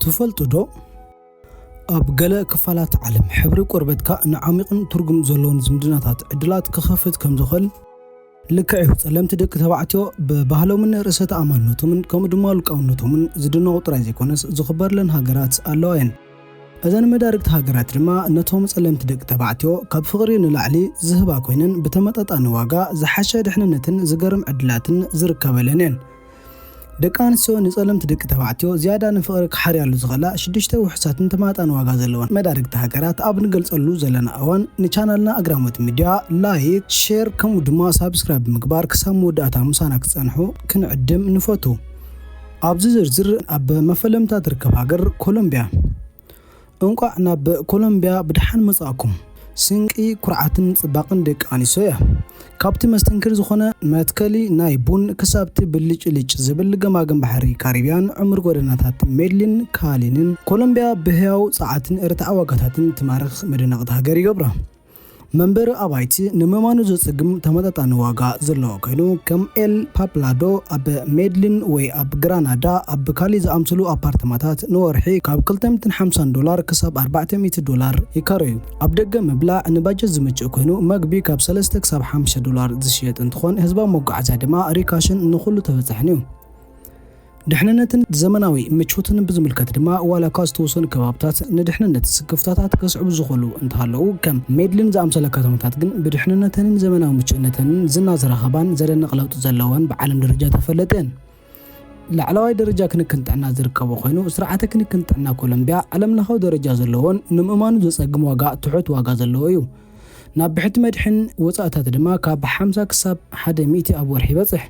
ትፈልጡ ዶ? ኣብ ገለ ክፋላት ዓለም ሕብሪ ቆርበትካ ንዓሚቕን ትርጉም ዘለዎን ዝምድናታት ዕድላት ክኸፍት ከም ዝኽእል ልክዕ እዩ። ጸለምቲ ደቂ ተባዕትዮ ብባህሎምን ርእሰ ተኣማንነቶምን ከምኡ ድማ ውልቃውነቶምን ዝድነቑ ጥራይ ዘይኮነስ ዝኽበርለን ሃገራት ኣለዋ እየን። እዘን መዳርግቲ ሃገራት ድማ ነቶም ጸለምቲ ደቂ ተባዕትዮ ካብ ፍቕሪ ንላዕሊ ዝህባ ኮይነን ብተመጣጣኒ ዋጋ ዝሓሸ ድሕንነትን ዝገርም ዕድላትን ዝርከበለን እየን። ደቂ ኣንስትዮ ንጸለምቲ ደቂ ተባዕትዮ ዝያዳ ንፍቕሪ ክሓርያሉ ዝኽእላ ሽዱሽተ ውሑሳትን ተመጣጣኒ ዋጋ ዘለወን መዳርግቲ ሃገራት ኣብ ንገልጸሉ ዘለና እዋን ንቻናልና ኣግራሞት ሚድያ ላይክ፣ ሼር ከምኡ ድማ ሳብስክራይብ ብምግባር ክሳብ መወዳእታ ምሳና ክጸንሑ ክንዕድም ንፈቱ። ኣብዚ ዝርዝር ኣብ መፈለምታ ትርከብ ሃገር ኮሎምቢያ። እንቋዕ ናብ ኮሎምቢያ ብደሓን መጻእኩም። ስንቂ ኩርዓትን ጽባቕን ደቂ ኣንስትዮ እያ። ካብቲ መስተንክር ዝኾነ መትከሊ ናይ ቡን ክሳብቲ ብልጭልጭ ዝብል ገማግም ባሕሪ ካሪብያን ዕሙር ጎደናታት ሜድሊን፣ ካሊንን ኮሎምቢያ ብህያው ጸዓትን ርትዓዊ ዋጋታትን ትማርኽ መደነቕቲ ሃገር ይገብራ። መንበሪ ኣባይቲ ንምእማኑ ዘጸግም ተመጣጣኒ ዋጋ ዘለዎ ኮይኑ፣ ከም ኤል ፓፕላዶ ኣብ ሜድሊን ወይ ኣብ ግራናዳ ኣብ ካሊ ዝኣምሰሉ ኣፓርትማታት ንወርሒ ካብ ክልተ ሚእትን ሓምሳን ዶላር ክሳብ ኣርባዕተ ሚእቲ ዶላር ይካረዩ። ኣብ ደገ ምብላዕ ንባጀት ዝምችእ ኮይኑ፣ መግቢ ካብ ሰለስተ ክሳብ ሓሙሽተ ዶላር ዝሽየጥ እንትኾን፣ ህዝባዊ መጓዓዝያ ድማ ሪካሽን ንኹሉ ተበጻሕን እዩ። ድሕንነትን ዘመናዊ ምቾትን ብዝምልከት ድማ፣ ዋላ እኳ ዝተወሰኑ ከባብታት ንድሕንነት ስክፍታታት ከስዕቡ ዝኽእሉ እንተሃለዉ፣ ከም ሜድሊን ዝኣምሰላ ከተማታት ግን ብድሕንነተንን ዘመናዊ ምቹእነተንን ዝና ዝረኸባን ዘደንቕ ለውጢ ዘለወን ብዓለም ደረጃ ተፈለጠ እየን። ላዕለዋይ ደረጃ ክንክን ጥዕና ዝርከቦ ኮይኑ፣ ስርዓተ ክንክን ጥዕና ኮሎምቢያ ዓለምለኻዊ ደረጃ ዘለዎን ንምእማኑ ዘጸግም ዋጋ ትሑት ዋጋ ዘለዎ እዩ። ናብ ብሕቲ መድሕን ወጻእታት ድማ ካብ ሓምሳ ክሳብ ሓደ ሚእቲ ኣብ ወርሒ ይበጽሕ።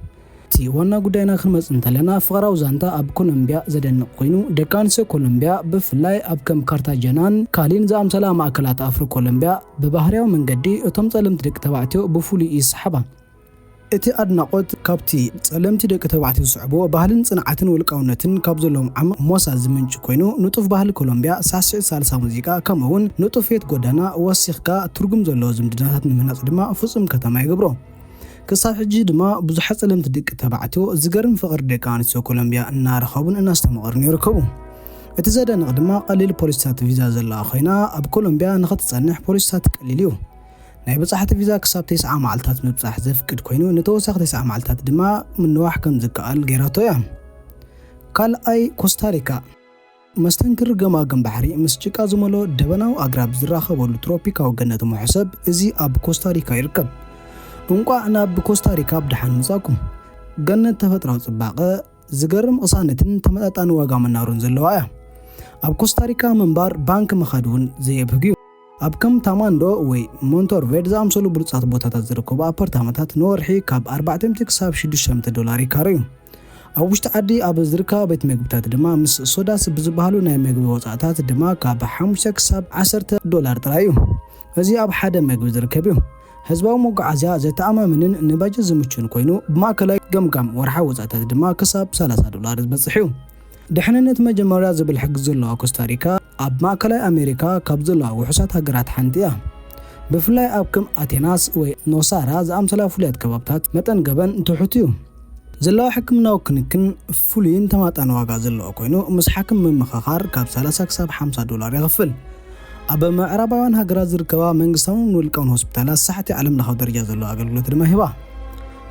እቲ ዋና ጉዳይና ክንመጽእ እንተለና፣ ፍቕራዊ ዛንታ ኣብ ኮሎምቢያ ዘደንቕ ኮይኑ፣ ደቂ ኣንስትዮ ኮሎምቢያ ብፍላይ ኣብ ከም ካርታጀናን ካሊን ዝኣምሰላ ማእከላት ኣፍሮ ኮሎምቢያ ብባህርያዊ መንገዲ እቶም ጸለምቲ ደቂ ተባዕትዮ ብፍሉይ ይስሓባ። እቲ ኣድናቖት ካብቲ ጸለምቲ ደቂ ተባዕትዮ ዝስዕብዎ ባህልን ጽንዓትን ውልቃውነትን ካብ ዘለዎም ዓሚቕ ሞሳ ዝምንጭ ኮይኑ፣ ንጡፍ ባህሊ ኮሎምቢያ፣ ሳስዒት ሳልሳ ሙዚቃ፣ ከምኡ እውን ንጡፍ ቤት ጎደና ወሲኽካ ትርጉም ዘለዎ ዝምድናታት ንምህናጽ ድማ ፍጹም ከተማ ይገብሮ። ክሳብ ሕጂ ድማ ብዙሓት ጸለምቲ ደቂ ተባዕትዮ ዝገርም ፍቕሪ ደቂ ኣንስትዮ ኮሎምቢያ እናረኸቡን እናስተማቐሩን ይርከቡ። እቲ ዘደንቕ ድማ ቀሊል ፖሊሲታት ቪዛ ዘለዋ ኮይና፣ ኣብ ኮሎምቢያ ንኽትጸንሕ ፖሊሲታት ቀሊል እዩ። ናይ በጻሕቲ ቪዛ ክሳብ ተስዓ መዓልታት ምብጻሕ ዘፍቅድ ኮይኑ፣ ንተወሳኺ ተስዓ መዓልታት ድማ ምንዋሕ ከም ዝከኣል ገይራቶ እያ። ካልኣይ፣ ኮስታሪካ። መስተንክር ገማግም ባሕሪ ምስ ጭቃ ዝመልኦ ደበናዊ ኣግራብ ዝራኸበሉ ትሮፒካዊ ገነት መሕሰብ እዚ ኣብ ኮስታሪካ ይርከብ። እንቋዕ ናብ ኮስታሪካ ብደሓን መጻእኩም። ገነት ተፈጥራዊ ጽባቐ፣ ዝገርም ቅሳነትን ተመጣጣኒ ዋጋ መናብሮን ዘለዋ እያ። ኣብ ኮስታሪካ ምንባር ባንክ ምኻድ እውን ዘየብህግ እዩ። ኣብ ከም ታማንዶ ወይ ሞንቶርቬድ ዝኣምሰሉ ብሉጻት ቦታታት ዝርከቡ ኣፓርታማታት ንወርሒ ካብ ኣርባዕተ ሚእቲ ክሳብ ሽዱሽተ ሚእቲ ዶላር ይካረዩ። ኣብ ውሽጢ ዓዲ ኣብ ዝርከባ ቤት መግብታት ድማ ምስ ሶዳስ ብዝበሃሉ ናይ መግቢ ወጻእታት ድማ ካብ ሓሙሽተ ክሳብ ዓሰርተ ዶላር ጥራይ እዩ። እዚ ኣብ ሓደ መግቢ ዝርከብ እዩ። ህዝባዊ መጓዓዝያ ዘተኣማምንን ንባጀት ዝምቹን ኮይኑ፣ ብማእከላይ ገምጋም ወርሓዊ ወጻእታት ድማ ክሳብ ሰላሳ ዶላር ዝበጽሕ እዩ። ድሕንነት መጀመርያ ዝብል ሕጊ ዘለዋ ኮስታሪካ ኣብ ማእከላይ ኣሜሪካ ካብ ዘለዋ ውሑሳት ሃገራት ሓንቲ እያ። ብፍላይ ኣብ ከም ኣቴናስ ወይ ኖሳራ ዝኣምሰላ ፍሉያት ከባብታት መጠን ገበን ትሑት እዩ። ዘለዋ ሕክምናዊ ክንክን ፍሉይን ተማጣኒ ዋጋ ዘለዎ ኮይኑ፣ ምስ ሓክም ምምኽኻር ካብ ሰላሳ ክሳብ ሓምሳ ዶላር የኽፍል። ኣብ ምዕራባውያን ሃገራት ዝርከባ መንግስታውን ውልቃውን ሆስፒታላት ሳሕቲ ዓለም ለኻዊ ደረጃ ዘለዎ ኣገልግሎት ድማ ይህባ።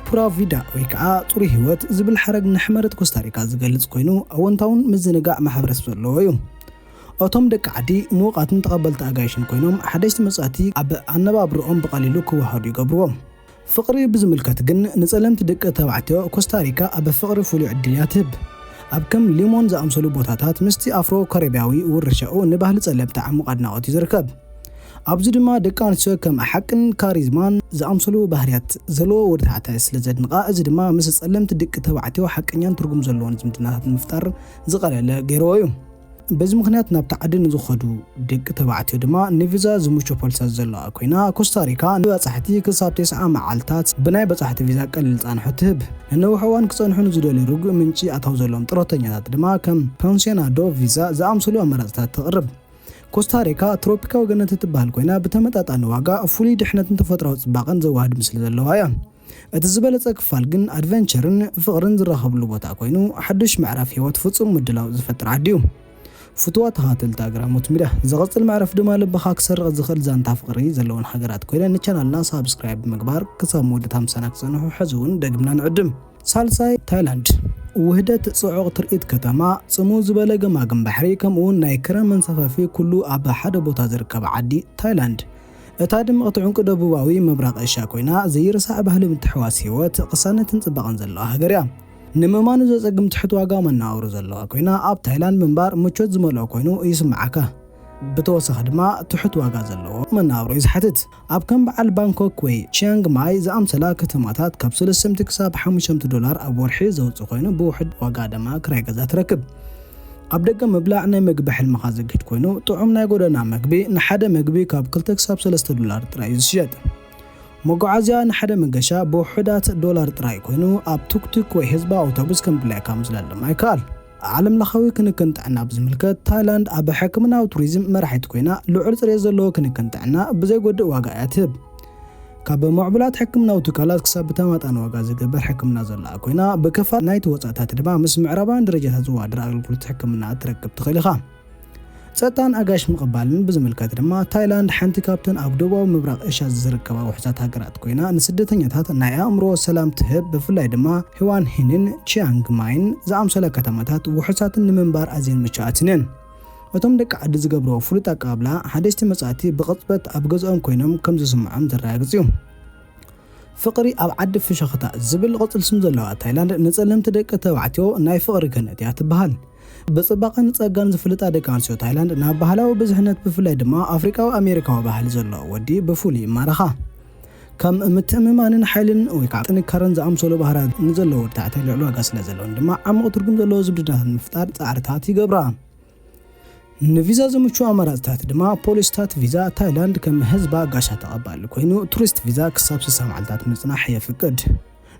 ፑራ ቪዳ ወይ ከዓ ጽሩይ ህይወት ዝብል ሓረግ ንሕመረት ኮስታሪካ ዝገልጽ ኮይኑ፣ ኣወንታውን ምዝንጋዕ ማሕበረሰብ ዘለዎ እዩ። እቶም ደቂ ዓዲ ምዉቓትን ተቐበልቲ ኣጋይሽን ኮይኖም፣ ሓደሽቲ መጻእቲ ኣብ ኣነባብርኦም ብቐሊሉ ክወሃዱ ይገብርዎም። ፍቕሪ ብዝምልከት ግን፣ ንጸለምቲ ደቂ ተባዕትዮ ኮስታሪካ ኣብ ፍቕሪ ፍሉይ ዕድል እያ ትህብ። ኣብ ከም ሊሞን ዝኣምሰሉ ቦታታት፣ ምስቲ ኣፍሮ ካሪብያዊ ውርሻኡ ንባህሊ ጸለምቲ ዓሚቕ ኣድናቖት እዩ ዝርከብ። ኣብዚ ድማ ደቂ ኣንስትዮ ከም ሓቅን ካሪዝማን ዝኣምሰሉ ባህርያት ዘለዎ ወዲ ተባዕታይ ስለ ዘድንቓ፣ እዚ ድማ ምስ ጸለምቲ ደቂ ተባዕትዮ ሓቀኛን ትርጉም ዘለዎን ዝምድናታት ንምፍጣር ዝቐለለ ገይርዎ እዩ። በዚ ምኽንያት ናብቲ ዓዲ ንዝኸዱ ደቂ ተባዕትዮ ድማ ንቪዛ ዝምቹ ፖሊሲታት ዘለዋ ኮይና፣ ኮስታሪካ ንበጻሕቲ ክሳብ ተስዓ መዓልታት ብናይ በጻሕቲ ቪዛ ቀሊል ጻንሖት ትህብ። ንነዊሕ እዋን ክጸንሑ ንዝደልዩ ርጉእ ምንጪ ኣታዊ ዘለዎም ጥሮተኛታት ድማ ከም ፐንሲዮናዶ ቪዛ ዝኣምሰሉ ኣማራጽታት ተቕርብ። ኮስታሪካ ትሮፒካዊ ገነት እትበሃል ኮይና፣ ብተመጣጣኒ ዋጋ ፍሉይ ድሕነትን ተፈጥሮኣዊ ጽባቐን ዘወሃድም ስለ ዘለዋ እያ። እቲ ዝበለጸ ክፋል ግን ኣድቨንቸርን ፍቕርን ዝራኸብሉ ቦታ ኮይኑ፣ ሓድሽ ምዕራፍ ህይወት ፍጹም ምድላው ዝፈጥር ዓዲ እዩ። ፍትዋ ተኻተልቲ ኣግራሞት ሚድያ፣ ዝቐጽል መዕረፍ ድማ ልብኻ ክሰርቕ ዝኽእል ዛንታ ፍቕሪ ዘለወን ሃገራት ኮይነን ንቻናልና ሳብስክራይብ ብምግባር ክሳብ መወዳእታ ምሳና ክጸንሑ ሕዚ እውን ደግምና ንዕድም። ሳልሳይ፣ ታይላንድ። ውህደት ጽዑቕ ትርኢት ከተማ፣ ጽምው ዝበለ ገማግም ባሕሪ፣ ከምኡ እውን ናይ ክረም መንሳፈፊ ኩሉ ኣብ ሓደ ቦታ ዝርከብ ዓዲ ታይላንድ። እታ ድምቕቲ ዕንቁ ደቡባዊ ምብራቕ ኤሽያ ኮይና፣ ዘይርሳዕ ባህሊ ምትሕዋስ ህይወት፣ ቅሳነትን ጽባቐን ዘለዋ ሃገር እያ። ንምእማኑ ዘጸግም ትሑት ዋጋ መነባብሮ ዘለዋ ኮይና፣ ኣብ ታይላንድ ምንባር ምቾት ዝመልኦ ኮይኑ ይስምዓካ። ብተወሳኺ ድማ ትሑት ዋጋ ዘለዎ መነባብሮ እዩ ዝሓትት። ኣብ ከም በዓል ባንኮክ ወይ ቺያንግ ማይ ዝኣምሰላ ከተማታት ካብ ሰለስተ ሚእቲ ክሳብ ሓሙሽተ ሚእቲ ዶላር ኣብ ወርሒ ዘውጽእ ኮይኑ፣ ብውሑድ ዋጋ ድማ ክራይ ገዛ ትረክብ። ኣብ ደገ ምብላዕ ናይ ምግቢ ሕልምኻ ዘግህድ ኮይኑ፣ ጥዑም ናይ ጎደና ምግቢ ንሓደ ምግቢ ካብ ክልተ ክሳብ ሰለስተ ዶላር ጥራይ እዩ ዝሽየጥ። መጓዓዝያ ንሓደ መገሻ ብውሑዳት ዶላር ጥራይ ኮይኑ፣ ኣብ ቱክቱክ ወይ ህዝባዊ ኣውቶቡስ ከም ድላይካ ምዝላል ድማ ይከኣል። ዓለም ለኻዊ ክንክን ጥዕና ብዝምልከት፣ ታይላንድ ኣብ ሕክምናዊ ቱሪዝም መራሒት ኮይና፣ ልዑል ጽሬት ዘለዎ ክንክን ጥዕና ብዘይጎድእ ዋጋ እያ ትህብ። ካብ ምዕቡላት ሕክምናዊ ትካላት ክሳብ ብተመጣጣኒ ዋጋ ዝግበር ሕክምና ዘለዋ ኮይና፣ ብክፋል ናይቲ ወጻእታት ድማ ምስ ምዕራባውያን ደረጃታት ዝወዳደር ኣገልግሎት ሕክምና ክትረክብ ትኽእል ኢኻ። ጸጥታን ኣጋይሽ ምቕባልን ብዝምልከት ድማ፣ ታይላንድ ሓንቲ ካብተን ኣብ ደቡባዊ ምብራቕ ኤሽያ ዝርከባ ውሑሳት ሃገራት ኮይና፣ ንስደተኛታት ናይ ኣእምሮ ሰላም ትህብ። ብፍላይ ድማ፣ ህዋን ሂንን ቺያንግ ማይን ዝኣምሰላ ከተማታት ውሑሳትን ንምንባር ኣዝየን ምቹኣትን እየን። እቶም ደቂ ዓዲ ዝገብርዎ ፍሉጥ ኣቀባብላ፣ ሓደሽቲ መጻእቲ ብቕጽበት ኣብ ገዝኦም ኮይኖም ከም ዝስምዖም ዘረጋግጽ እዩ። ፍቕሪ ኣብ ዓዲ ፍሽኽታ ዝብል ቅጽል ስም ዘለዋ ታይላንድ፣ ንጸለምቲ ደቂ ተባዕትዮ ናይ ፍቕሪ ገነት እያ ትበሃል። ብጽባቐን ጸጋን ዝፍለጣ ደቂ ኣንስትዮ ታይላንድ፣ ናብ ባህላዊ ብዝሕነት፣ ብፍላይ ድማ ኣፍሪቃዊ ኣሜሪካዊ ባህሊ ዘለዎ ወዲ ብፍሉይ ይማረኻ። ከም ምትእምማንን ሓይልን ወይ ከዓ ጥንካረን ዝኣምሰሉ ባህርያት ንዘለዎ ወዲ ተባዕታይ ልዑል ዋጋ ስለ ዘለዎን ድማ፣ ዓሚቕ ትርጉም ዘለዎ ዝምድናታት ንምፍጣር ጻዕርታት ይገብራ። ንቪዛ ዝምቹ ኣማራጽታት ድማ፣ ፖሊስታት ቪዛ፣ ታይላንድ ከም ህዝባ ጋሻ ተቐባሊ ኮይኑ፣ ቱሪስት ቪዛ ክሳብ ስሳ መዓልታት ምጽናሕ የፍቅድ።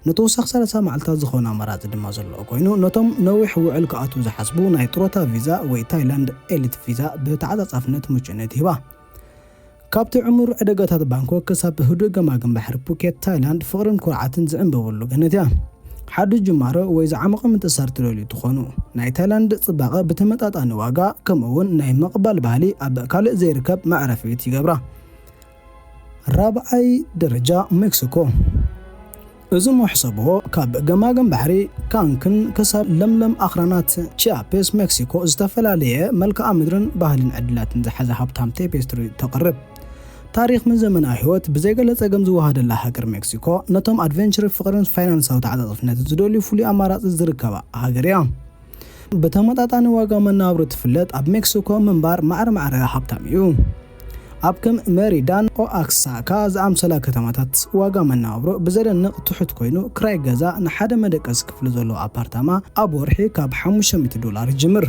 ንተወሳኺ ሰላሳ መዓልታት ዝኾነ ኣማራጺ ድማ ዘለዎ ኮይኑ፣ ነቶም ነዊሕ ውዕል ክኣትዉ ዝሓስቡ ናይ ጥሮታ ቪዛ ወይ ታይላንድ ኤሊት ቪዛ ብተዓጻጻፍነት ምቹእነት ይህባ። ካብቲ ዕሙር ዕደጋታት ባንኮክ ክሳብ ህዱእ ገማግም ባሕሪ ፑኬት፣ ታይላንድ ፍቕርን ኩርዓትን ዝዕምበበሉ ገነት እያ። ሓድሽ ጅማሮ ወይ ዝዓመቐ ምትእስሳር ትደልዩ ትኾኑ፣ ናይ ታይላንድ ጽባቐ ብተመጣጣኒ ዋጋ፣ ከምኡ እውን ናይ ምቕባል ባህሊ ኣብ ካልእ ዘይርከብ መዕረፊት ይገብራ። ራብዓይ ደረጃ፣ ሜክሲኮ። እዞም ሕሰብዎ፣ ካብ ገማግም ባሕሪ ካንክን ክሳብ ለምለም ኣኽራናት ቺያፔስ፣ ሜክሲኮ ዝተፈላለየ መልክዓ ምድርን ባህልን ዕድላትን ዝሓዘ ሃብታም ቴፔስትሪ ተቕርብ። ታሪኽ ምን ዘመናዊ ህይወት ብዘይገለ ጸገም ዝወሃደላ ሃገር ሜክሲኮ፣ ነቶም ኣድቨንቸር፣ ፍቕርን ፋይናንሳዊ ተዓጻጻፍነትን ዝደልዩ ፍሉይ ኣማራጺ ዝርከባ ሃገር እያ። ብተመጣጣኒ ዋጋ መነባብሮ ትፍለጥ፣ ኣብ ሜክሲኮ ምንባር ማዕረ ማዕረ ሃብታም እዩ። ኣብ ከም መሪዳን ኦኣክሳካ ዝኣምሰላ ከተማታት ዋጋ መነባብሮ ብዘደንቕ ትሑት ኮይኑ፣ ክራይ ገዛ ንሓደ መደቀሲ ክፍሊ ዘለዎ ኣፓርታማ ኣብ ወርሒ ካብ ሓሙሽተ ሚእቲ ዶላር ይጅምር።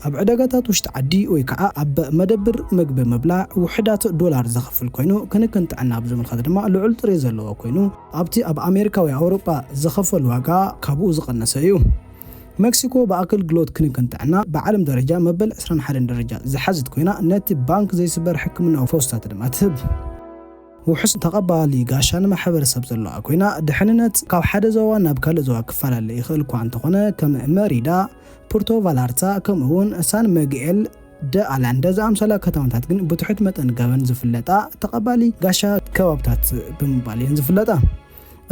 ኣብ ዕዳጋታት ውሽጢ ዓዲ ወይ ከዓ ኣብ መደብር ምግቢ ምብላዕ ውሑዳት ዶላር ዘኽፍል ኮይኑ፣ ክንክን ጥዕና ብዝምልከት ድማ ልዑል ጥሬት ዘለዎ ኮይኑ፣ ኣብቲ ኣብ ኣሜሪካ ወይ ኣውሮጳ ዝኸፈል ዋጋ ካብኡ ዝቐነሰ እዩ። ሜክሲኮ ብኣገልግሎት ክንክን ጥዕና ብዓለም ደረጃ መበል ዕስራን ሓደን ደረጃ ዝሓዘት ኮይና፣ ነቲ ባንክ ዘይስበር ሕክምናዊ ፈውስታት ድማ ትህብ። ውሑስ ተቐባሊ ጋሻ ንማሕበረሰብ ዘለዋ ኮይና፣ ድሕንነት ካብ ሓደ ዞባ ናብ ካልእ ዞባ ክፈላለ ይኽእል እኳ እንተኾነ፣ ከም መሪዳ፣ ፑርቶ ቫላርታ፣ ከምኡ እውን ሳን መግኤል ደ ኣላንደ ዝኣምሰላ ከተማታት ግን ብትሑት መጠን ገበን ዝፍለጣ፣ ተቐባሊ ጋሻ ከባብታት ብምባል እየን ዝፍለጣ።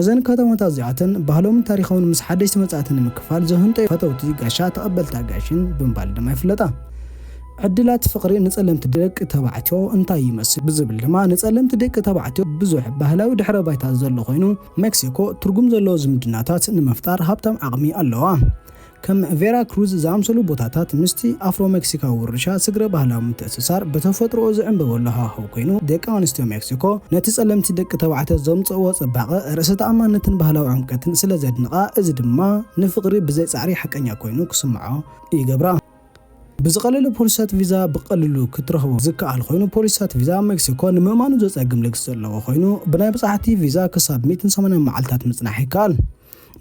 እዘን ከተማታት እዚኣተን ባህሎምን ታሪኾምን ምስ ሓደሽቲ መጻእቲ ንምክፋል ዝህንጠዩ ፈተውቲ ጋሻ፣ ተቐበልቲ ኣጋይሽን ብምባል ድማ ይፍለጣ። ዕድላት ፍቕሪ ንጸለምቲ ደቂ ተባዕትዮ እንታይ ይመስል ብዝብል ድማ፣ ንጸለምቲ ደቂ ተባዕትዮ ብዙሕ ባህላዊ ድሕረ ባይታ ዘሎ ኮይኑ፣ ሜክሲኮ ትርጉም ዘለዎ ዝምድናታት ንምፍጣር ሃብታም ዓቕሚ ኣለዋ። ከም ቬራ ክሩዝ ዝኣምሰሉ ቦታታት ምስቲ ኣፍሮ ሜክሲካዊ ውርሻ ስግረ ባህላዊ ምትእስሳር ብተፈጥሮኡ ዝዕምበበሉ ሃዋህው ኮይኑ፣ ደቂ ኣንስትዮ ሜክሲኮ ነቲ ጸለምቲ ደቂ ተባዕትዮ ዘምጽእዎ ጽባቐ፣ ርእሰ ተኣማንነትን ባህላዊ ዕምቀትን ስለ ዘድንቓ፣ እዚ ድማ ንፍቕሪ ብዘይ ጻዕሪ ሓቀኛ ኮይኑ ክስምዖ ይገብራ። ብዝቐለለ ፖሊስታት ቪዛ ብቐሊሉ ክትረኽቦ ዝከኣል ኮይኑ፣ ፖሊስታት ቪዛ ሜክሲኮ ንምእማኑ ዘጸግም ልግሲ ዘለዎ ኮይኑ፣ ብናይ በጻሕቲ ቪዛ ክሳብ ሚእትን ሰማንያን መዓልታት ምጽናሕ ይከኣል።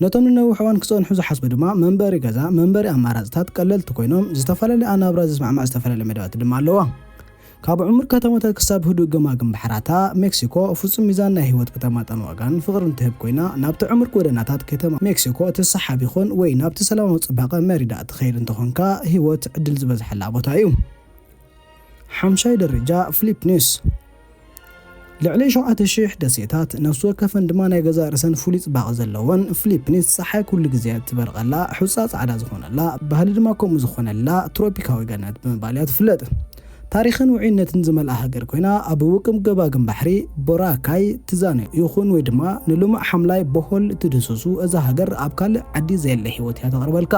ነቶም ንነዊሕ እዋን ክጸንሑ ዝሓስቡ ድማ፣ መንበሪ ገዛ፣ መንበሪ ኣማራጽታት ቀለልቲ ኮይኖም፣ ዝተፈላለየ ኣናብራ ዝስማዕማዕ ዝተፈላለየ መደባት ድማ ኣለዋ። ካብ ዕሙር ከተማታት ክሳብ ህዱእ ገማግም ባሕራታ፣ ሜክሲኮ ፍጹም ሚዛን ናይ ህይወት ከተማ ጣን ዋጋን ፍቕርን ትህብ ኮይና፣ ናብቲ ዕሙር ጎደናታት ከተማ ሜክሲኮ እቲ ሰሓቢ ይኹን ወይ ናብቲ ሰላማዊ ጽባቐ መሪዳ ትኸይድ እንተኾንካ፣ ህይወት ዕድል ዝበዝሓላ ቦታ እዩ። ሓምሻይ ደረጃ፣ ፊሊፕኒስ። ልዕሊ ሸውዓተ ሽሕ ደሴታት፣ ነፍሲ ወከፈን ድማ ናይ ገዛእ ርእሰን ፍሉይ ጽባቐ ዘለወን፣ ፊሊፕኒስ ጸሓይ ኩሉ ግዜ ትበርቐላ፣ ሑጻ ጻዕዳ ዝኾነላ፣ ባህሊ ድማ ከምኡ ዝኾነላ ትሮፒካዊ ገነት ብምባል እያ ትፍለጥ። ታሪኽን ውዑይነትን ዝመልኣ ሃገር ኮይና፣ ኣብ ውቅብ ገባግም ባሕሪ ቦራካይ ትዛነ ይኹን ወይ ድማ ንልሙዕ ሓምላይ ቦሆል ትድህስሱ፣ እዛ ሃገር ኣብ ካልእ ዓዲ ዘየለ ህይወት እያ ተቕርበልካ።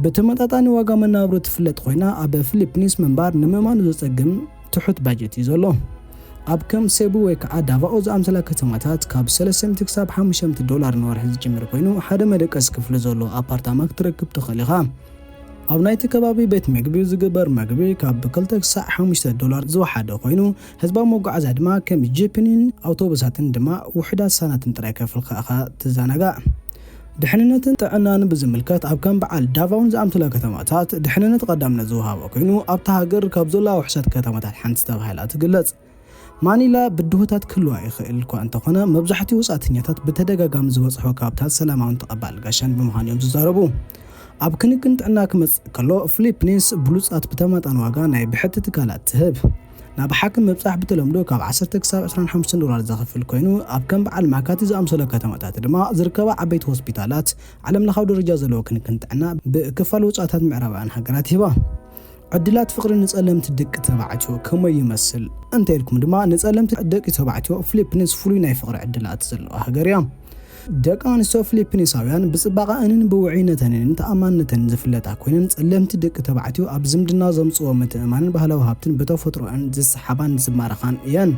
ብተመጣጣኒ ዋጋ መነባብሮ ትፍለጥ ኮይና፣ ኣብ ፊሊፕኒስ ምንባር ንምእማኑ ዘጸግም ትሑት ባጀት እዩ ዘሎ። ኣብ ከም ሴቡ ወይ ከዓ ዳቫኦ ዝኣምሰላ ከተማታት፣ ካብ ሰለስተ ሚእቲ ክሳብ ሓሙሽተ ሚእቲ ዶላር ንወርሒ ዝጅምር ኮይኑ፣ ሓደ መደቀሲ ክፍሊ ዘለዎ ኣፓርታማ ክትረክብ ትኽእል ኢኻ። ኣብ ናይቲ ከባቢ ቤት ምግቢ ዝግበር መግቢ ካብ ክልተ ክሳዕ ሓሙሽተ ዶላር ዝወሓደ ኮይኑ፣ ህዝባዊ መጓዓዝያ ድማ ከም ጂፕኒን ኣውቶቡሳትን ድማ ውሑዳት ሳናትን ጥራይ ከፍልካ ኢኻ ትዘናጋዕ። ድሕንነትን ጥዕናን ብዝምልከት፣ ኣብ ከም በዓል ዳቫውን ዝኣምሰላ ከተማታት ድሕንነት ቀዳምነት ዝወሃቦ ኮይኑ፣ ኣብታ ሃገር ካብ ዘለዋ ውሑሳት ከተማታት ሓንቲ ተባሂላ ትግለጽ። ማኒላ ብድሆታት ክህልዋ ይኽእል እኳ እንተኾነ፣ መብዛሕትኡ ወጻእተኛታት ብተደጋጋሚ ዝበጽሖ ካብታት ሰላማውን ተቐባል ጋሻን ብምዃን እዮም ዝዛረቡ። ኣብ ክንክን ጥዕና ክመጽእ ከሎ፣ ፊሊፕኒንስ ብሉጻት ብተመጣጣኒ ዋጋ ናይ ብሕቲ ትካላት ትህብ። ናብ ሓኪም ምብጻሕ ብተለምዶ ካብ ዓሰርተ ክሳብ ዕስራን ሓሙሽተን ዶላር ዘኽፍል ኮይኑ፣ ኣብ ከም በዓል ማካቲ ዝኣምሰለ ከተማታት ድማ ዝርከባ ዓበይቲ ሆስፒታላት ዓለምለኻዊ ደረጃ ዘለዎ ክንክን ጥዕና ብክፋል ወጻእታት ምዕራባውያን ሃገራት ይህባ። ዕድላት ፍቕሪ ንጸለምቲ ደቂ ተባዕትዮ ከመይ ይመስል እንተ ኢልኩም ድማ፣ ንጸለምቲ ደቂ ተባዕትዮ ፊሊፕኒንስ ፍሉይ ናይ ፍቕሪ ዕድላት ዘለዋ ሃገር እያ። ደቂ ኣንስትዮ ፊሊፒኒሳውያን ብጽባቐኣንን ብውዑይነተንን ተኣማንነተንን ዝፍለጣ ኮይነን፣ ጸለምቲ ደቂ ተባዕትዮ ኣብ ዝምድና ዘምጽእዎ ምትእምማንን ባህላዊ ሃብትን ብተፈጥሮኣን ዝሰሓባን ዝማርኻን እየን።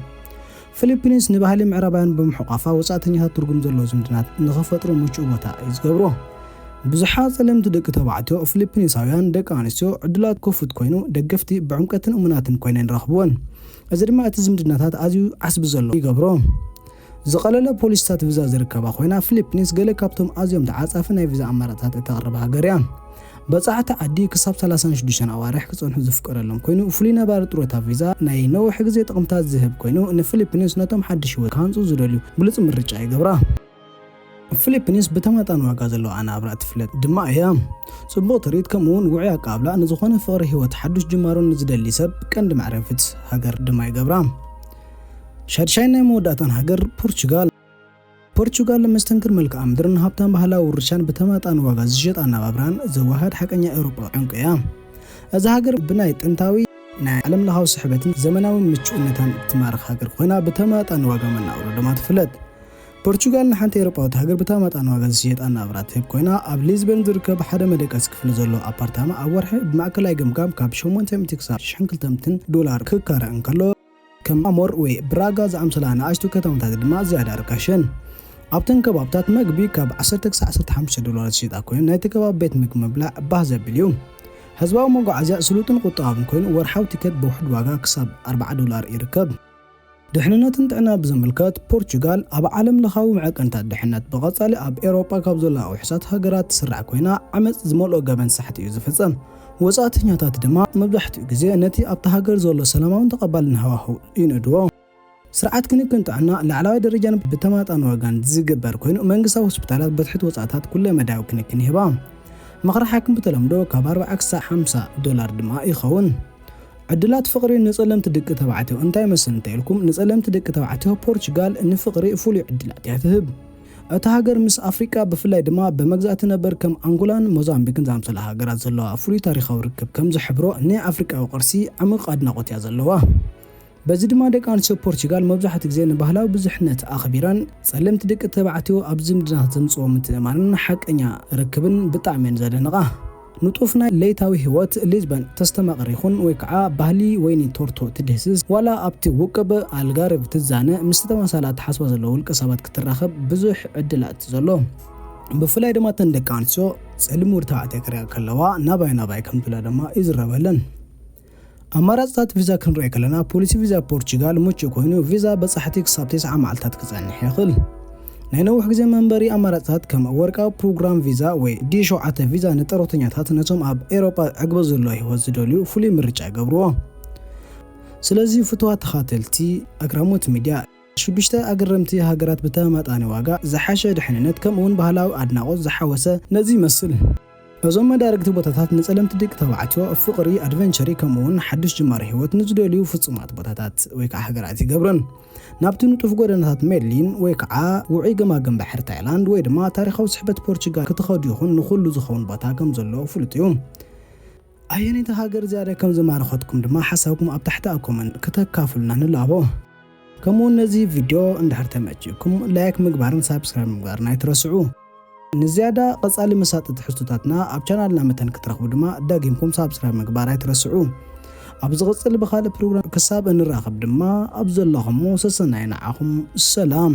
ፊሊፒኒንስ ንባህሊ ምዕራባውያን ብምሕቋፋ፣ ወጻእተኛታት ትርጉም ዘለዎ ዝምድና ንኽፈጥሩ ምቹእ ቦታ እዩ ዝገብሮ። ብዙሓት ጸለምቲ ደቂ ተባዕትዮ ፊሊፒኒሳውያን ደቂ ኣንስትዮ ዕድላት ክፉት ኮይኑ፣ ደገፍቲ ብዕምቀትን እሙናትን ኮይነን ይረኽብወን። እዚ ድማ እቲ ዝምድናታት ኣዝዩ ዓስቢ ዘሎ ይገብሮ። ዝቐለለ ፖሊሲታት ቪዛ ዝርከባ ኮይና፣ ፊሊፒኒንስ ገለ ካብቶም ኣዝዮም ተዓጻፊ ናይ ቪዛ ኣማራጽታት እተቕርብ ሃገር እያ። በጻሕቲ ዓዲ ክሳብ ሰላሳን ሽዱሽተን ኣዋርሕ ክጸንሑ ዝፍቀደሎም ኮይኑ፣ ፍሉይ ነባሪ ጥሮታ ቪዛ ናይ ነዊሕ ግዜ ጥቕምታት ዝህብ ኮይኑ፣ ንፊሊፒኒንስ ነቶም ሓድሽ ህይወት ክሃንጹ ዝደልዩ ብሉጽ ምርጫ ይገብራ። ፊሊፒኒንስ ብተመጣጣኒ ዋጋ ዘለዎ ኣነባብራ ትፍለጥ ድማ እያ። ጽቡቕ ትርኢት ከምኡ እውን ውዑይ ኣቀባብላ ንዝኾነ ፍቕሪ ህይወት ሓዱሽ ጅማሮ ንዝደሊ ሰብ ቀንዲ መዕረፊት ሃገር ድማ ይገብራ። ሻድሻይ ናይ መወዳእታን ሃገር ፖርቹጋል። ፖርቹጋል መስተንክር መልክዓ ምድርን ሃብታም ባህላዊ ውርሻን ብተመጣጣኒ ዋጋ ዝሸጥ ኣነባብራን ዘወሃድ ሓቀኛ ኤውሮጳዊ ዕንቁ እያ። እዛ ሃገር ብናይ ጥንታዊ ናይ ዓለምለኻዊ ስሕበትን ዘመናዊ ምቹእነታን እትማርኽ ሃገር ኮይና፣ ብተመጣጣኒ ዋጋ መነባብሮ ድማ ትፍለጥ። ፖርቹጋል ንሓንቲ ኤውሮጳዊት ሃገር ብተመጣጣኒ ዋጋ ዝሸየጥ ኣነባብራ ትህብ ኮይና፣ ኣብ ሊዝበን ዝርከብ ሓደ መደቀሲ ክፍሊ ዘለዎ ኣፓርታማ ኣብ ወርሒ ብማእከላይ ገምጋም ካብ ሸሞንተ ሚእቲ ክሳብ ሽሕን ክልተ ሚእትን ዶላር ክካረ እንከሎ፣ ከም ኣሞር ወይ ብራጋ ዝኣምሰላ ንኣሽቱ ከተማታት ድማ ዝያዳ ርካሽ እየን። ኣብተን ከባብታት መግቢ ካብ ዓሰርተ ክሳብ ዓሰርተ ሓሙሽተ ዶላር ዝሽየጣ ኮይነን፣ ናይቲ ከባቢ ቤት ምግቢ ምብላዕ ባህ ዘብል እዩ። ህዝባዊ መጓዓዝያ ስሉጥን ቁጠባውን ኮይኑ፣ ወርሓዊ ቲኬት ብውሑድ ዋጋ ክሳብ ኣርብዓ ዶላር ይርከብ። ድሕንነትን ጥዕና ብዝምልከት፣ ፖርቹጋል ኣብ ዓለም ለኻዊ መዐቀንታት ድሕነት ብቐጻሊ ኣብ ኤውሮጳ ካብ ዘለዋ ውሑሳት ሃገራት ትስራዕ ኮይና፣ ዓመጽ ዝመልኦ ገበን ሳሕቲ እዩ ዝፍጸም። ወጻእተኛታት ድማ መብዛሕትኡ ግዜ ነቲ ኣብታ ሃገር ዘሎ ሰላማውን ተቐባልን ሃዋህው ይንእድዎ። ስርዓት ክንክን ጥዕና ላዕለዋይ ደረጃን ብተመጣጣኒ ዋጋን ዝግበር ኮይኑ፣ መንግስታዊ ሆስፒታላት ብትሕቲ ወጻእታት ኩለ መዳያዊ ክንክን ይህባ። ምኽሪ ሓኪም ብተለምዶ ካብ ኣርብዓ ክሳብ ሓምሳ ዶላር ድማ ይኸውን። ዕድላት ፍቕሪ ንጸለምቲ ደቂ ተባዕትዮ እንታይ ይመስል እንተ ኢልኩም፣ ንጸለምቲ ደቂ ተባዕትዮ ፖርቹጋል ንፍቕሪ ፍሉይ ዕድላት እያ ትህብ። እታ ሃገር ምስ ኣፍሪቃ፣ ብፍላይ ድማ ብመግዛእቲ ነበር ከም ኣንጎላን ሞዛምቢክን ዝኣምሰላ ሃገራት ዘለዋ ፍሉይ ታሪኻዊ ርክብ ከም ዝሕብሮ፣ ናይ ኣፍሪቃዊ ቅርሲ ዕሙቕ ኣድናቖት እያ ዘለዋ። በዚ ድማ ደቂ ኣንስትዮ ፖርቹጋል መብዛሕትኡ ግዜ ንባህላዊ ብዙሕነት ኣኽቢረን፣ ጸለምቲ ደቂ ተባዕትዮ ኣብ ዝምድና ዘምጽኦ ምትእምማንን ሓቀኛ ርክብን ብጣዕሚ እየን ዘደንቓ። ንጡፍ ናይ ለይታዊ ህይወት ሊዝበን ተስተማቕር ይኹን ወይ ከዓ ባህሊ ወይኒ ቶርቶ ትድህስስ፣ ዋላ ኣብቲ ውቅብ ኣልጋርቭ ትዛነ፣ ምስቲ ተመሳሳሊ ኣተሓሳስባ ዘለዎ ውልቀ ሰባት ክትራኸብ ብዙሕ ዕድላት ዘሎ። ብፍላይ ድማ እተን ደቂ ኣንስትዮ ጸሊም ወዲ ተባዕታይ ክሪኣ ከለዋ ናባይ ናባይ ከም ትብላ ድማ ይዝረበለን። ኣማራጽታት ቪዛ ክንርኢ ከለና፣ ፖሊሲ ቪዛ ፖርቹጋል ምቹእ ኮይኑ፣ ቪዛ በጻሕቲ ክሳብ ተስዓ መዓልታት ክጸንሕ ይኽእል። ናይ ነዊሕ ግዜ መንበሪ ኣማራጽታት ከም ወርቃዊ ፕሮግራም ቪዛ ወይ ዲ ሸውዓተ ቪዛ ንጥሮተኛታት፣ ነቶም ኣብ ኤውሮጳ ዕግበት ዘለዎ ህይወት ዝደልዩ፣ ፍሉይ ምርጫ ይገብርዎ። ስለዚ ፍትዋ ተኻተልቲ ኣግራሞት ሚድያ፣ ሽዱሽተ ኣገረምቲ ሃገራት ብተመጣጣኒ ዋጋ ዝሓሸ ድሕንነት ከምኡውን ባህላዊ ኣድናቖት ዝሓወሰ ነዚ ይመስል። እዞም መዳርግቲ ቦታታት ንጸለምቲ ደቂ ተባዕትዮ ፍቕሪ፣ ኣድቨንቸሪ ከምኡውን ሓድሽ ጅማሮ ህይወት ንዝደልዩ ፍጹማት ቦታታት ወይ ከዓ ሃገራት ይገብረን። ናብቲ ንጡፍ ጎደናታት ሜድሊን ወይ ከዓ ውዑይ ገማግም ባሕሪ ታይላንድ ወይ ድማ ታሪኻዊ ስሕበት ፖርቹጋል ክትኸዱ ይኹን ንኹሉ ዝኸውን ቦታ ከም ዘሎ ፍሉጥ እዩ። ኣየነይቲ ሃገር ዝያዳ ከም ዝማረኸትኩም ድማ ሓሳብኩም ኣብ ታሕቲ ኣብ ኮመንት ክተካፍሉና ንላቦ። ከምኡ ነዚ ቪድዮ እንድሕር ተመችእኩም ላይክ ምግባርን ሳብስክራይብ ምግባርን ኣይትረስዑ። ንዝያዳ ቀጻሊ መሳጢ ትሕዝቶታትና ኣብ ቻናልና መተን ክትረኽቡ ድማ ዳጊምኩም ሳብስክራይብ ምግባር ኣይትረስዑ። ኣብ ዝቕጽል ብኻልእ ፕሮግራም ክሳብ እንራኸብ ድማ ኣብ ዘለኹሞ ሰሰናይ ንዓኹም ሰላም።